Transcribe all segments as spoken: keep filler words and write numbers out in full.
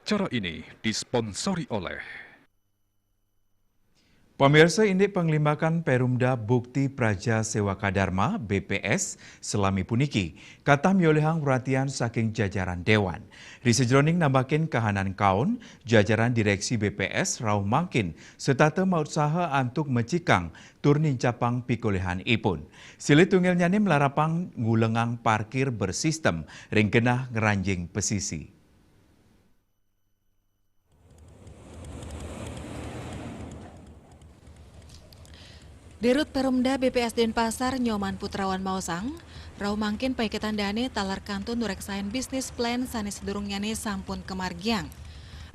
Acara ini disponsori oleh Pamirsa, indik panglimbakan Perumda Bukti Praja Sewaka Dharma, B P S, salami puniki, katah miolihang perhatian saking jajaran Dewan. Ri sajroning nambakin kahanan kaon, jajaran Direksi B P S rauh mangkin setata mautsaha antuk mecikang tur nincapang pikolihanipun. Silih tunggilnyane malarapang ngulengang parkir bersistem ring genah ngranjing pesisi. Dirut Perumda B P S Denpasar Nyoman Putrawan maosang, rauh mangkin paiketan dane taler kantun nureksain bisnis plan sane sadurungnyane sampun kamargiang.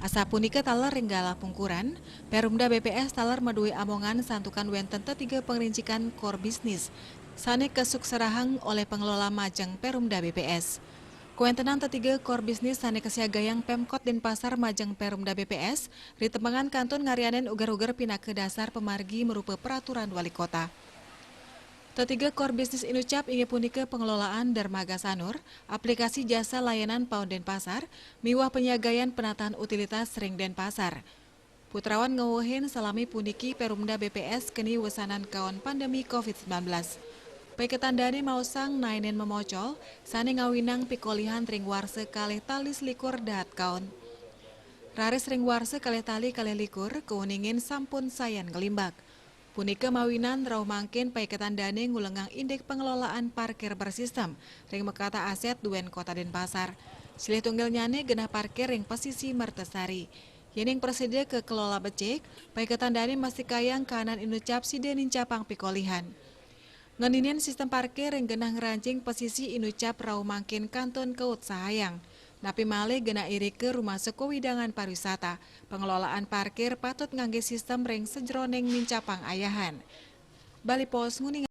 Asapunika taler ring galah pungkuran, Perumda B P S taler madue amongan santukan wenten tetiga pangrincikan core bisnis sane kasukserahang olih pengelola majeng Perumda B P S. Kawentenan tetiga core bisnis sane kasiagayang Pemkot Denpasar majeng Perumda B P S, ritembangan kantun ngaryanin uger-uger pinaka dasar pamargi marupa peraturan wali kota. Tetiga core bisnis inucap inggih punika pengelolaan dermaga Sanur, aplikasi jasa layanan Paun Denpasar, miwah penyiagayan penataan utilitas ring Denpasar. Putrawan ngwewehin salami puniki Perumda B P S keni wesanan kaon pandemi covid sembilan belas. Paiketan dane maosang naenin mamocol, sane ngawinang pikolihan ring warsa kalih tali selikur dahat kaon. Raris ring warsa kalih tali kalih likur, kauningin sampun sayan nglimbak. Punika mawinan rauh mangkin paiketan dane ngulengang indik pengelolaan parkir bersistem ring makatah aset duen Kota Denpasar. Silih tunggilnyane genah parkir ring pesisi Mertasari. Yening prasida kakelola becik, paiketan dane mastikayang kahanan inucap sida nincapang pikolihan. Ngeninin sistem parkir ring genah ngranjing pesisi inucap rauh mangkin kantun kautsahayang. Napi malih genah irika rumasa kawidangan pariwisata. Pengelolaan parkir patut ngangge sistem ring sajroning nincapang ayahan. Bali Post nguning